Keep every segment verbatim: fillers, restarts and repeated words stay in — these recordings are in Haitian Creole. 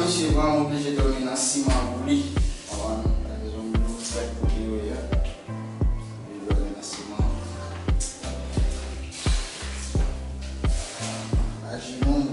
Mesye, ban m oblije dòmi nan siman pou li. Konprann? Li bezwen m dlo frèt pou li, wi, a. Li dòmi nan siman. Aji moun.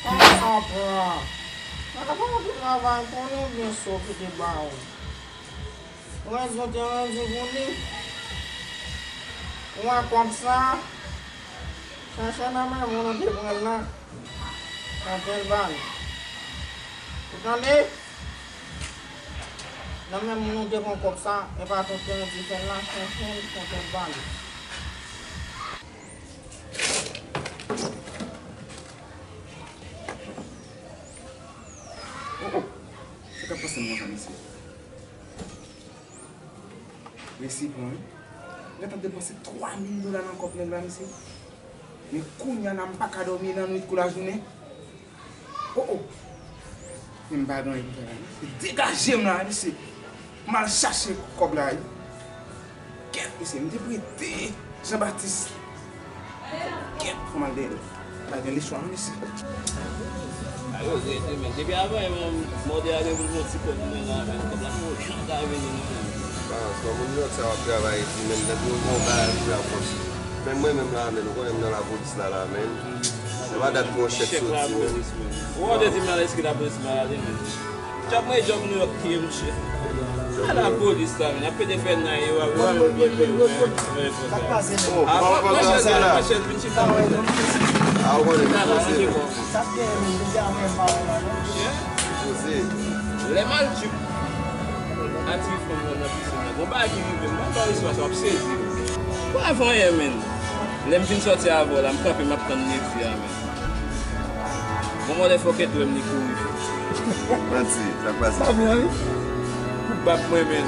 Kòman sa w pran? Mwen ta fè yon ti travay pou li oubyen sa w kite ba ou? Rezon te ranje pou li. Ou wè kòb sa? Chèche nan men moun ou te pran l lan. Pote l ba li. Ou tande? Nan men moun ou te pran kòb sa, e pa tonton Andy fè l la, chèche l, pote l ba li. Oh, oh. Sa k ap pase m konsa, mesye? Mesye pran, wi. Gentan depanse twa mil dola nan kòb nèg la, mesye. Men kounye a la, m pa ka dòmi nan nwit kou lajounen. Oh, oh. M pa gen anyen pou fè la. Degaje m la, mesye. M al chache kòb la, wi. Kèt, mesye, m te prete Jean Baptiste. Kèt, fò m al dèyè l. Pa gen lechwa, non, mesye. A yo, rete, men. Depi avan, men, mòde a gen pou l fè yon ti kòb nan la, men. Kòb la, fò yon jan ta vini, non, men. Ah, se yon moun nan, sa w ap travay, di, men, depi yon bon bagay, pou la fòs. Men mwen menm la, men, ou konnen m nan lapolis la, la, men. Se pa dat pou yon chèk soti, men. Ou wè, w te di m nan lespri lapolis malade, men. Djòb mwen, djòb New York ki ye, monchè. A lapolis la, men. Ap pete fè nan yo, ap wè, men, men, men, men, men, men. Sa k pase, men? Oh, ah, bon, bon, mwen chèz la, mwen chèz, vin chita. Ah, ou konnen, men, poze. Sa k genyen, men, jodi a, mwen pa wè la, non. Poze. Lè m al tchip atire fanm nan nan pisin nan, gon bagay ki rive m, m pa ba w istwa sa, w ap sezi. Ou pa fè anyen, men. Lè m fin sòti avè w la, m kanpe, m ap tann Nefi a, men. Bon, mwen lè fòkèt wè m, li kouri. Manti, sa k pase? Pou bab mwen, men.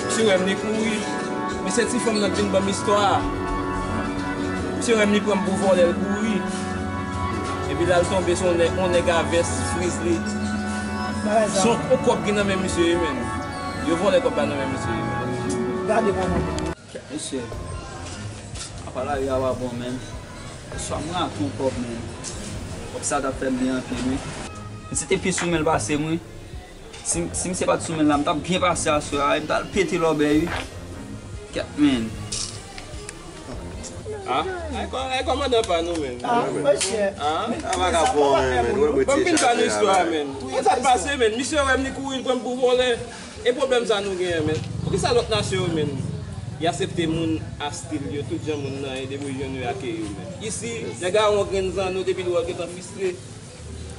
Misye wè m, li kouri. Men se ti fanm nan k vin ban m istwa a. Misye wè m, li pran m pou vòlè, l kouri. Epi la, l tonbe sou yon nèg, yon nèg a vès friz li. Se yon, yon kòb ki nan men misye, wi, men. Yo vòlè kòb la nan men misye, wi, men. Gade kòman. Mesye, apa lari a pa bon, men. Oswa mwen ak yon kòb, men. Kòb sa t ap fè m byen anpil, wi. Men se te pi sou men l pase m, wi. Si, si misye pa t sou men l la, m t ap byen pase aswè a, wi. M t al pete lòbèy, wi. Kèt, men. Ah, ay, kò-, ay, kòmandan pa nou, men. Ah, monchè. Ah. Sa pa ka bon, men, men. Ban m fin ba nou istwa a, men. Konn sa k pase, men. Misye wè m, li kouri, l pran m pou vòlè. E pwoblèm sa nou genyen, men. Poukisa lòt nasyon yo, men, y aksepte moun a stil yo, tout jan moun nan ye, depi yo jwenn yo, y akeyi yo, men? Isi, nèg la wè yon grenn zanno, depi l wè l gentan fistre,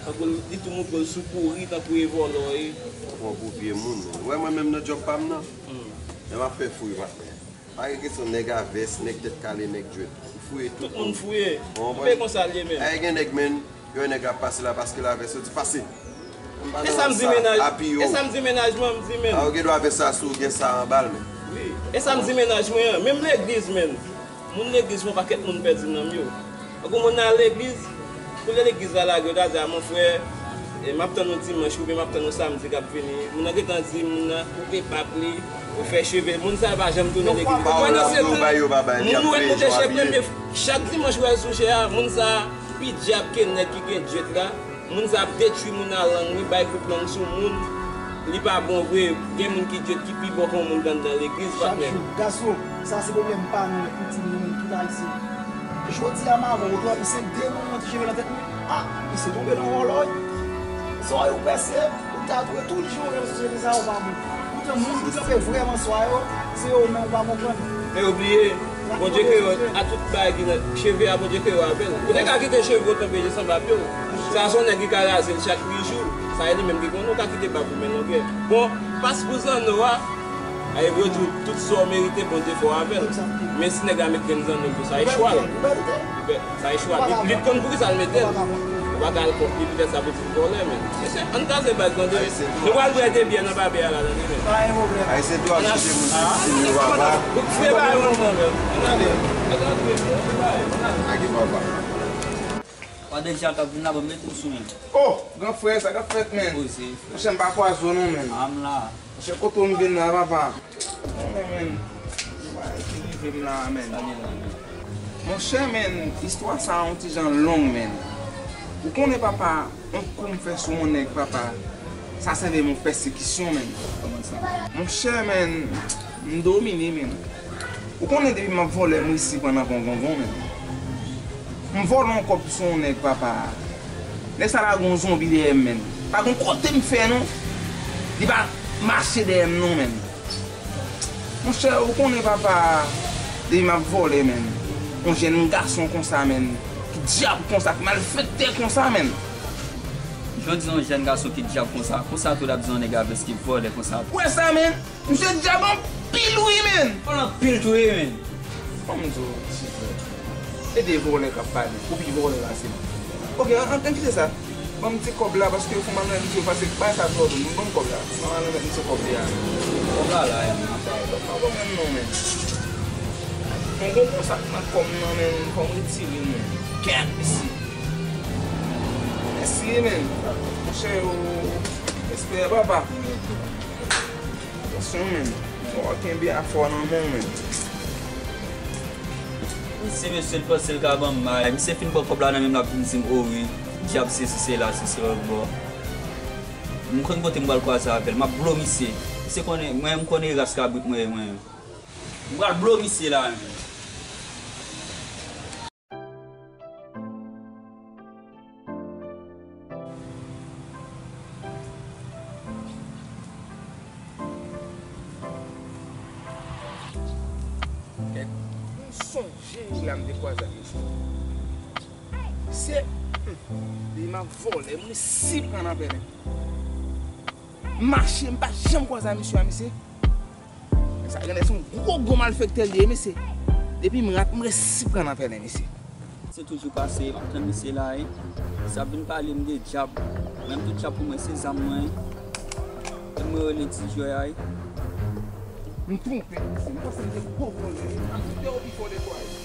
tankou li tou moutre l sou kouri, tankou e vòlò ye. Pran pou vye moun, men. Ou wè mwen menm nan djòb pa m nan? Hmm. Lè m ap fè fouy, patnè. Pa gen kesyon nèg a vès, nèg tèt kale, nèg djwèt. Ou fouye tout moun. Tout moun fouye. Ou konprann? Men konsa l ye, men. Ay, gen nèg, men, yo wè nèg la ap pase la, paske l a vès, yo di, "Pase." E sa m di mennaj, e sa m di mennaj mwen, m di, men. A, ou gen dwa vès sa sou, gen sa anba l, men. Wi. E sa m di mennaj mwen an, menm legliz, men. Moun legliz, yon pakèt moun pèdi nanm yo. Tankou moun nan al legliz, pou lè legliz la lage, yo ta di, "A, mon frè, e, m ap tann ou dimanch oubyen m ap tann ou samdi k ap vini." Moun nan gentan di, moun nan koupe bab li, ou fè cheve. Moun sa yo pa janm tounen legliz. Pawòl la, pou yo bay, yo pa bay, moun ou wè l moute chè premye, chak dimanch ou wè l sou chè a, moun sa a pi dyab ke nèg ki gen djwèt la. Moun sa ap detwi moun a lang li, bay kout lang sou moun. Li pa bon vre. Gen moun ki djwèt ki pi bon ke yon moun k anndan legliz, patnè. Chak jou, gason, sa se pwoblèm pa nou, men, pou timoun, tout Ayisyen. Jodi a, m avè w, ou twò, misye demonnen yon ti cheve nan tèt li. Ah, misye tonbe nan vòlò, wi. Zòrèy ou pèse, ou tatouye, tout jan w gen sou sosyete sa yo pa bon. Poutan, moun ki kanpe vrèman swa yo, se yo menm ou pa konprann. Men yo bliye, Bondye kreye yo a tout bagay ki nan cheve a, Bondye kreye yo avè l. Ou te ka kite cheve w tonbe jis anba pye w. Sa se yon nèg ki ka raze l chak uit jou. Sa e li menm ki konnen, ou ka kite bab ou men longè. Bon, pas pou zanno a, a e vre yo di w tout sa w merite, Bondye fè w avè l. Men si nèg la met grenn zanno l pou sa, e chwa l. Sa e chwa l. Li, li t konn poukisa l mete l. Ou pa ka al kont li, li fè sa pou ti vòlè, men. Mesye, ann kraze baz, tande. Nou pral bwè de byè nan babè a la, tande, men. Pa gen pwoblèm. Ayisyen tou ap chèche moun ki stil yo, papa. Ou kite bagay ou nan men. Ann ale. Ann ale. Ann ale. Agi papa. Pandan jan t ap vin la, ban m mete w sou men. Oh, gran frè, sa k ap fèt, men? Poze, frè. Monchè, m pa kwè zo non, men. A m la. Monchè, kote w m vin la, papa? Bon, men, bagay ki rive m la, men. Sa gen la, men. Monchè, men, istwa sa a yon ti jan long, men. Ou konnen, papa, yon kou m fè sou yon nèg, papa, sa sèvi m yon pèsekisyon, men. Kòman sa? Monchè, men, m domine, men. Ou konnen depi m ap vòlè, m resi pran nan pongongon, men. M vòlè yon kòb sou yon nèg, papa. Nèg sa lage yon zonbi dèyè m, men. Pa gen kote m fè, non. Li pa mache dèyè m, non, men. Monchè, ou konnen, papa, depi m ap vòlè, men. Yon jèn gason konsa, men. Ki dyab konsa, ki malfektè konsa, men. Jan w di yon jèn gason ki dyab konsa, konsa tou l ap di yon nèg avès ki vòlè konsa. Ou wè sa, men? Misye dyab anpil wi, men! Vòlè anpil tou wi, men! Ban m di w, ti frè. Se de vòlè k ap pale. Ou pi vòlè pase m. Oke, ann, ann kite sa. Ban m ti kòb la, paske fò m al nan misye, paske bay sa twò dou. Ban m kòb la. Fò m al nan misye kòb li a. Kòb la la, e. Kòb la pa bon menm non, men. Bon, bon, bon, sa k nan kò m nan, men, fò m retire l, men. Kèt, mesye. Mèsi, men. Monchè, yo. Frè papa. Tansyon menm. Mwen kenbe afè w nan men w menm. Misye, mesye, l panse l ka ban m may. Misye fin pran kòb la nan men m, l ap vin di m, o wi, dyab sesi sela, sesi lòtbò. M konn kote m pral kwaze avè l. M ap blo misye. Misye konnen, mwen, m konnen ras kabrit mwen ye, mwen. M pral blo misye la menm. Kèk m sonje la m te kwaze ak misye. Se, hmm, li m ap vòlè, m resi pran nan pèlen. Mache, m pa janm kwaze ak misye a, misye. Sa genlè se yon gwo, gwo malfektè li ye, mesye. Depi m rat, m resi pran nan pèlen, mesye. Se toujou pase, m ap tann misye la, wi. Sa vin pale m de dyab. Menm tout dyab pou mwen, se zam mwen, wi. Mwen rele ti jwè a, wi. M twonpe, mesye. M panse m te gwo vòlè, wi. M ap kite w pi fò de twa, wi.